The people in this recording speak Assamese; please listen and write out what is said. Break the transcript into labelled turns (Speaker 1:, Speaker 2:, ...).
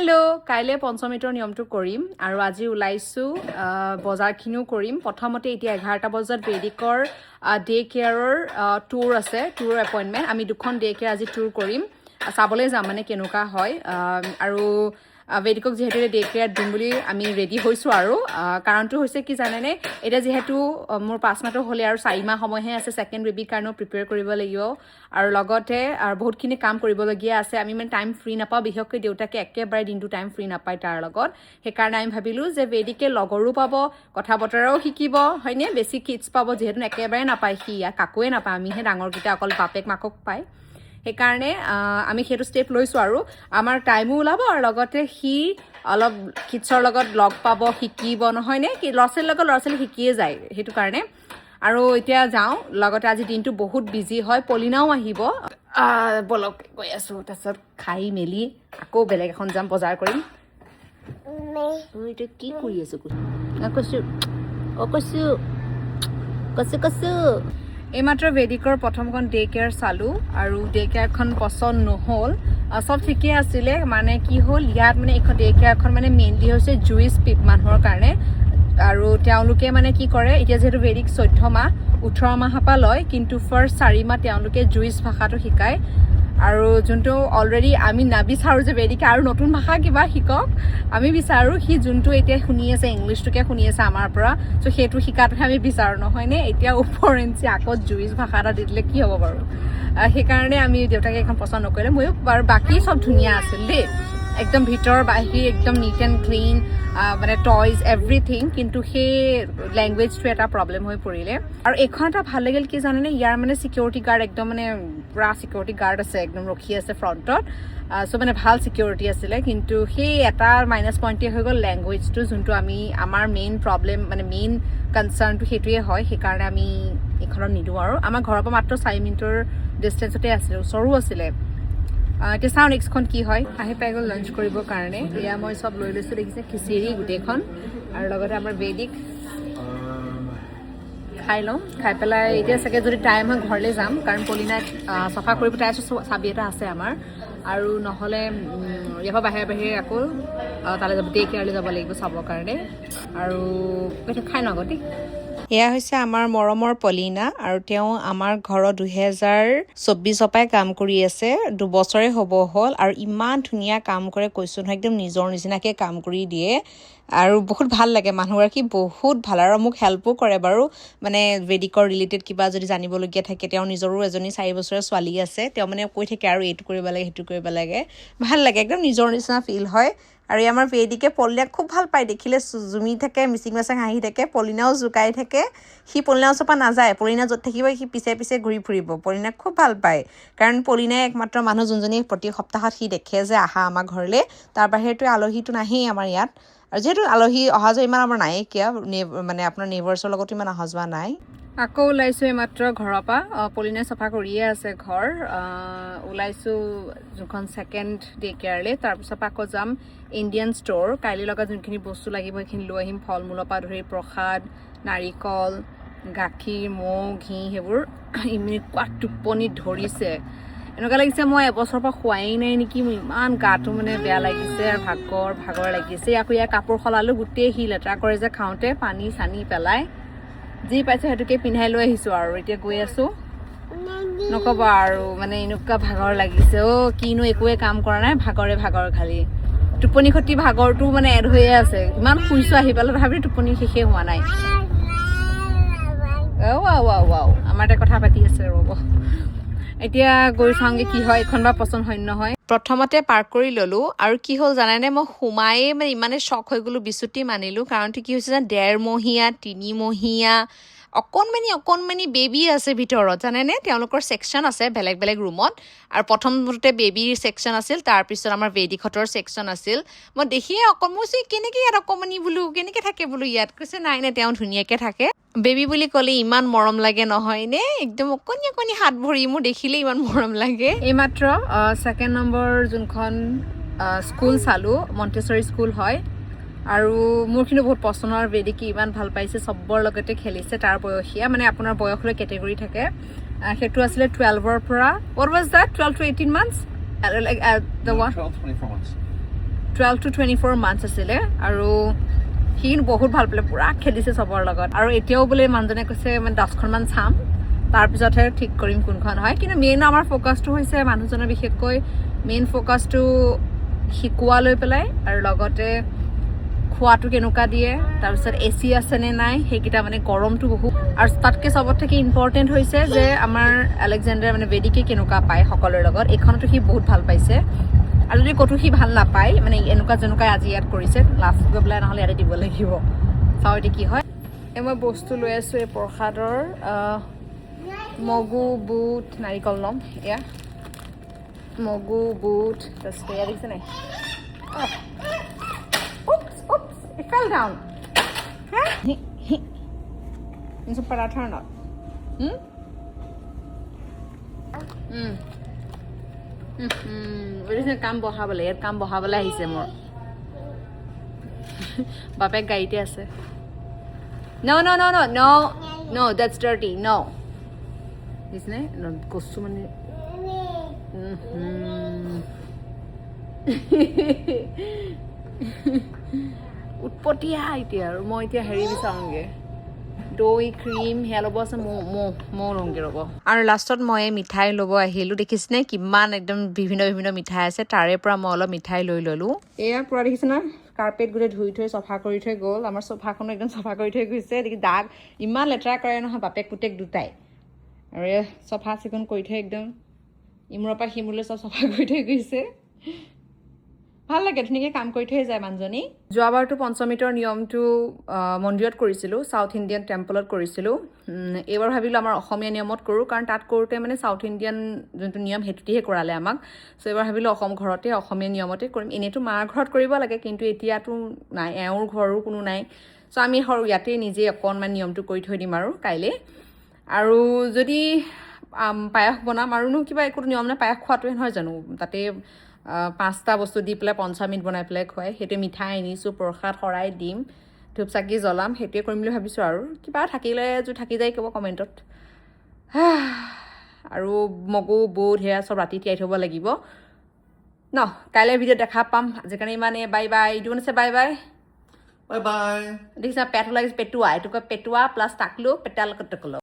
Speaker 1: হেল্ল', কাইলৈ পঞ্চমৃতৰ নিয়মটো কৰিম আৰু আজি ওলাইছোঁ, বজাৰখিনিও কৰিম। প্ৰথমতে এতিয়া 11টা বজাত বেদিকৰ ডে কেয়াৰৰ টুৰ আছে, টুৰৰ এপইণ্টমেণ্ট। আমি দুখন ডে কেয়াৰ আজি টুৰ কৰিম, চাবলৈ যাম মানে কেনেকুৱা হয়। আৰু বেদিকক যিহেতু ডে কেয়াৰত দিম বুলি আমি ৰেডি হৈছোঁ আৰু কাৰণটো হৈছে কি জানেনে? এতিয়া যিহেতু মোৰ 5 মাহটো হ'লে আৰু 4 মাহ সময়হে আছে, ছেকেণ্ড বেবীৰ কাৰণেও প্ৰিপেয়াৰ কৰিব লাগিব আৰু লগতে আৰু বহুতখিনি কাম কৰিবলগীয়া আছে। আমি মানে টাইম ফ্ৰী নাপাওঁ, বিশেষকৈ দেউতাকে একেবাৰে দিনটো টাইম ফ্ৰী নাপায় তাৰ লগত। সেইকাৰণে আমি ভাবিলোঁ যে বেদিকে লগৰো পাব, কথা বতৰাও শিকিব, হয়নে? বেছি কিডছ পাব, যিহেতু একেবাৰে নাপায় সি, ইয়াত কাকোৱে নাপায়। আমিহে ডাঙৰকেইটা অকল বাপেক মাকক পায়। সেইকাৰণে আমি সেইটো ষ্টেপ লৈছোঁ আৰু আমাৰ টাইমো ওলাব আৰু লগতে সি অলপ কিডছৰ লগত লগ পাব, শিকিব, নহয়নে? কি ল'ৰা ছোৱালীৰ লগত ল'ৰা ছোৱালী শিকিয়ে যায়, সেইটো কাৰণে। আৰু এতিয়া যাওঁ, লগতে আজি দিনটো বহুত বিজি হয়, পলিনাও আহিব। ব'লক, গৈ আছোঁ। তাৰপিছত খাই মেলি আকৌ বেলেগ এখন যাম, বজাৰ কৰিম। এইটো কি কৰি আছো? কৈছোঁ অ, কৈছোঁ, কচু কচু। এইমাত্ৰ বেদিকৰ প্ৰথমখন ডে কেয়াৰ চালোঁ আৰু ডে কেয়াৰখন পচন্দ নহ'ল। চব ঠিকেই আছিলে, মানে কি হ'ল ইয়াত মানে এইখন ডে কেয়াৰখন মানে মেইনলি হৈছে জুইচ মানুহৰ কাৰণে আৰু তেওঁলোকে মানে কি কৰে, এতিয়া যিহেতু বেদিক 14 মাহ, 18 মাহৰ পৰা লয়, কিন্তু ফাৰ্ষ্ট 4 মাহ তেওঁলোকে জুইচ ভাষাটো শিকায় আৰু যোনটো অলৰেডি আমি নাবিচাৰোঁ যে বেদিকে আৰু নতুন ভাষা কিবা শিকক। আমি বিচাৰোঁ সি যোনটো এতিয়া শুনি আছে, ইংলিছটোকে শুনি আছে আমাৰ পৰা, চ' সেইটো শিকাটোহে আমি বিচাৰোঁ, নহয়নে? এতিয়া ওপৰঞ্চি আকৌ জুইচ ভাষা এটা দি দিলে কি হ'ব বাৰু? সেইকাৰণে আমি দেউতাকে এইখন পচন্দ নকৰিলে, ময়ো বাৰু। বাকী চব ধুনীয়া আছিল দেই, একদম ভিতৰ বাহিৰ একদম নিট এণ্ড ক্লিন, মানে টয়জ এভৰিথিং, কিন্তু সেই লেংগুৱেজটো এটা প্ৰব্লেম হৈ পৰিলে। আৰু এইখন এটা ভাল লাগিল, কি জানেনে? ইয়াৰ মানে চিকিউৰিটি গাৰ্ড একদম মানে পূৰা চিকিউৰিটি গাৰ্ড আছে, একদম ৰখি আছে ফ্ৰণ্টত। চ' মানে ভাল চিকিউৰিটি আছিলে, কিন্তু সেই এটা মাইনাছ পইণ্টেই হৈ গ'ল লেংগুৱেজটো, যোনটো আমি আমাৰ মেইন প্ৰব্লেম, মানে মেইন কনচাৰ্ণটো সেইটোৱে হয়। সেইকাৰণে আমি এইখনত নিদিওঁ। আৰু আমাৰ ঘৰৰ পৰা মাত্ৰ 4 মিনিটৰ ডিষ্টেঞ্চতে আছিলে, ওচৰো আছিলে। এতিয়া চাওঁ নেক্সটখন কি হয়। আহি পাই গ'ল লাঞ্চ কৰিবৰ কাৰণে। এয়া মই চব লৈ লৈছোঁ, দেখিছে, খিচিৰি গোটেইখন আৰু লগতে আমাৰ বেদিক। খাই লওঁ, খাই পেলাই এতিয়া চাগে যদি টাইম হয় ঘৰলৈ যাম, কাৰণ পলিনাই চাফা কৰিব, তাই চাবি এটা আছে আমাৰ। আৰু নহ'লে ইয়াৰ পৰা বাহিৰে বাহিৰে আকৌ তালৈ যাব, ডে কেয়াৰলৈ যাব লাগিব চাবৰ কাৰণে। আৰু এতিয়া খাই লওঁ আগত দেই। এয়া হৈছে আমাৰ মৰমৰ পলিনা আৰু তেওঁ আমাৰ ঘৰত 2024ৰ পৰাই কাম কৰি আছে, 2 বছৰে হ'ব হ'ল আৰু ইমান ধুনীয়া কাম কৰে, কৈছোঁ নহয়, একদম নিজৰ নিচিনাকৈ কাম কৰি দিয়ে আৰু বহুত ভাল লাগে। মানুহগৰাকী বহুত ভাল আৰু মোক হেল্পো কৰে বাৰু, মানে বেদিকৰ ৰিলেটেড কিবা যদি জানিবলগীয়া থাকে। তেওঁৰ নিজৰো এজনী 4 বছৰীয়া ছোৱালী আছে, তেওঁ মানে কৈ থাকে আৰু এইটো কৰিব লাগে, সেইটো কৰিব লাগে। ভাল লাগে, একদম নিজৰ নিচিনা ফিল হয়। আৰু এই আমাৰ বেদিকে পলিনাক খুব ভাল পায়, দেখিলে জুমি থাকে, মিচিং মাচিং হাঁহি থাকে। পলিনাও জোকাই থাকে। সি পলিনাৰ ওচৰৰ পৰা নাযায়, পলিনা য'ত থাকিব সি পিছে পিছে ঘূৰি ফুৰিব। পলিনাক খুব ভাল পায়, কাৰণ পলিনাই একমাত্ৰ মানুহ যোনজনী প্ৰতি সপ্তাহত সি দেখে যে আহা আমাৰ ঘৰলৈ। তাৰ বাহিৰেতো আলহীটো নাহেই আমাৰ ইয়াত আৰু যিহেতু আলহী অহা যোৱা ইমান আমাৰ নাইকিয়া, মানে আপোনাৰ নেইবাৰ্ছৰ লগতো ইমান অহা যোৱা নাই। আকৌ ওলাইছোঁ এইমাত্ৰ ঘৰৰ পৰা। পলিনাই চাফা কৰিয়ে আছে ঘৰ। ওলাইছোঁ যোনখন ছেকেণ্ড ডে কেয়াৰলৈ, তাৰপিছৰ পৰা আকৌ যাম ইণ্ডিয়ান ষ্ট'ৰ। কাইলৈ লগত যোনখিনি বস্তু লাগিব সেইখিনি লৈ আহিম, ফল মূলৰ পৰা ধৰি প্ৰসাদ, নাৰিকল, গাখীৰ, মৌ, ঘি সেইবোৰ। এনেকুৱা টোপনি ধৰিছে, এনেকুৱা লাগিছে মই এবছৰৰ পৰা খোৱাই নাই নেকি। মোৰ ইমান গাটো মানে বেয়া লাগিছে আৰু ভাগৰ ভাগৰ লাগিছে। আকৌ ইয়াৰ কাপোৰ সলালোঁ, গোটেই সি লেতেৰা কৰে যে খাওঁতে পানী চানী পেলাই, যি পাইছোঁ সেইটোকে পিন্ধাই লৈ আহিছোঁ আৰু এতিয়া গৈ আছোঁ। নক'ব আৰু, মানে এনেকুৱা ভাগৰ লাগিছে অ', কিনো একোৱে কাম কৰা নাই, ভাগৰে ভাগৰ, খালি টোপনি খতি, ভাগৰটো মানে এড হৈয়ে আছে। ইমান শুইছোঁ আহি পেলাই, তথাপি টোপনি শেষেই হোৱা নাই। ৱাও ৱাও ৱাও, আমাৰ তাই কথা পাতি আছে, ৰ'ব। এতিয়া গৈ চাওঁগে কি হয়, এইখন বা পচন্দ হয় নহয়। প্ৰথমতে পাৰ্ক কৰি ল'লো আৰু কি হ'ল জানেনে? মই সোমায়ে মানে ইমানে শ্বক হৈ গ'লো, বিচুতি মানিলোঁ। কাৰণটো কি হৈছে জানে? 1.5 মহীয়া, 3 মহীয়া অকণমানি অকণমানি বেবী আছে ভিতৰত, জানেনে? তেওঁলোকৰ ছেকশ্যন আছে বেলেগ বেলেগ ৰুমত আৰু প্ৰথমতে বেবীৰ ছেকশ্যন আছিল, তাৰপিছত আমাৰ বেদিকহঁতৰ ছেকশ্যন আছিল। মই দেখিয়ে অকণ মই কৈছোঁ, কেনেকৈ ইয়াত অকণমানি বোলো, কেনেকৈ থাকে বোলো ইয়াত? কৈছে, নাই নাই, তেওঁ ধুনীয়াকৈ থাকে। বেবী বুলি ক'লে ইমান মৰম লাগে নহয়নে? একদম অকণি অকণি হাত ভৰি, মোৰ দেখিলে ইমান মৰম লাগে। এইমাত্ৰ ছেকেণ্ড নম্বৰ যোনখন স্কুল চালোঁ, মণ্টেশ্বৰী স্কুল হয় আৰু মোৰ কিন্তু বহুত পচন্দৰ। বেদিকে ইমান ভাল পাইছে, চবৰ লগতে খেলিছে। তাৰ বয়সীয়া, মানে আপোনাৰ বয়স লৈ কেটেগৰী থাকে। সেইটো আছিলে 12ৰ পৰা, what was that, 12 to 18 months, like the one
Speaker 2: 12, 24 months.
Speaker 1: 12 to 24 months আছিলে আৰু সি কিন্তু বহুত ভাল পালে, পূৰা খেলিছে চবৰ লগত। আৰু এতিয়াও বোলে মানুহজনে কৈছে মানে 10খনমান চাম, তাৰপিছতহে ঠিক কৰিম কোনখন হয়। কিন্তু মেইন আমাৰ ফ'কাছটো হৈছে, মানুহজনৰ বিশেষকৈ মেইন ফ'কাছটো শিকোৱা লৈ পেলাই আৰু লগতে খোৱাটো কেনেকুৱা দিয়ে, তাৰপিছত এ চি আছে নে নাই সেইকেইটা, মানে গৰমটো বহুত। আৰু তাতকৈ চবত থাকি ইম্পৰ্টেণ্ট হৈছে যে আমাৰ আলেকজেণ্ডাৰ মানে বেদিকে কেনেকুৱা পায় সকলোৰে লগত। এইখনতো সি বহুত ভাল পাইছে। আৰু যদি ক'তো সি ভাল নাপায়, মানে এনেকুৱা যেনেকুৱা আজি ইয়াত কৰিছে, লাষ্ট গৈ পেলাই নহ'লে ইয়াতে দিব লাগিব। চাওঁ এতিয়া কি হয়। এই মই বস্তু লৈ আছোঁ, এই প্ৰসাদৰ মগু, বুট, নাৰিকল ল'ম। এয়া মগু, বুট, তাৰপিছত এয়া দেখিছে নাই? Oops, oops, it fell down. Huh? You some paratha or not? Hmm? কাম বঢ়াবলৈ, ইয়াত কাম বঢ়াবলৈ আহিছে মোৰ বাপেক গাড়ীতে আছে। No, no, no, no, no, no, that's dirty, no. দেখিছেনে কচু মানে উম। উৎপতীয়া এতিয়া। আৰু মই এতিয়া হেৰি বিচাৰোঁগৈ, দৈ, ক্ৰীম সেয়া ল'ব আছে। মৌ মৌ মৌ ল'মগৈ ৰ'ব। আৰু লাষ্টত মই মিঠাই ল'ব আহিলোঁ। দেখিছেনে কিমান একদম বিভিন্ন বিভিন্ন মিঠাই আছে, তাৰে পৰা মই অলপ মিঠাই লৈ ল'লোঁ। এয়া পূৰা দেখিছে নহয়, কাৰ্পেট গোটেই ধুই থৈ চফা কৰি থৈ গ'ল। আমাৰ চোফাখনো একদম চফা কৰি থৈ গৈছে। দেখি দাগ ইমান লেতেৰা কৰে নহয় বাপেক পুতেক দুটাই। আৰু এয়া চফা চিকুণ কৰি থৈ একদম ইমূৰৰ পৰা সিমূৰলৈ চব চফা কৰি থৈ গৈছে। ভাল লাগে, ধুনীয়াকৈ কাম কৰি থৈ যায় মানুহজনী। যোৱাবাৰটো পঞ্চমৃতৰ নিয়মটো মন্দিৰত কৰিছিলোঁ, চাউথ ইণ্ডিয়ান টেম্পলত কৰিছিলোঁ। এইবাৰ ভাবিলোঁ আমাৰ অসমীয়া নিয়মত কৰোঁ, কাৰণ তাত কৰোঁতে মানে চাউথ ইণ্ডিয়ান যোনটো নিয়ম সেইটোতেহে কৰালে আমাক। চ' এইবাৰ ভাবিলোঁ অসম ঘৰতে অসমীয়া নিয়মতে কৰিম। এনেইতো মাৰ ঘৰত কৰিব লাগে, কিন্তু এতিয়াতো নাই, এওঁৰ ঘৰো কোনো নাই। চ' আমি সৰু ইয়াতেই নিজে অকণমান নিয়মটো কৰি থৈ দিম আৰু কাইলৈ। আৰু যদি পায়স বনাম আৰুনো কিবা একো নিয়ম নাই, পায়স খোৱাটোৱে নহয় জানো? তাতে পাঁচটা বস্তু দি পেলাই পঞ্চামৃত বনাই পেলাই খুৱাই। সেইটোৱে মিঠাই আনিছোঁ, প্ৰসাদ শৰাই দিম, ধূপ চাকি জ্বলাম, সেইটোৱে কৰিম বুলি ভাবিছোঁ। আৰু কিবা থাকিলে যদি থাকি যায় ক'ব কমেণ্টত। আৰু মগু, বুট সেয়া চব ৰাতি তিয়াই থ'ব লাগিব ন। কাইলৈ ভিডিঅ' দেখা পাম। আজিৰ কাৰণে ইমানে, বাই বাই। Do আছে, বাই বাই।
Speaker 2: Bye bye.
Speaker 1: দেখিছা, পেট ওলাই গৈছে, পেটুৱা। এইটো কয় পেটুৱা প্লাছ টাকলো পেটাল কটকলো।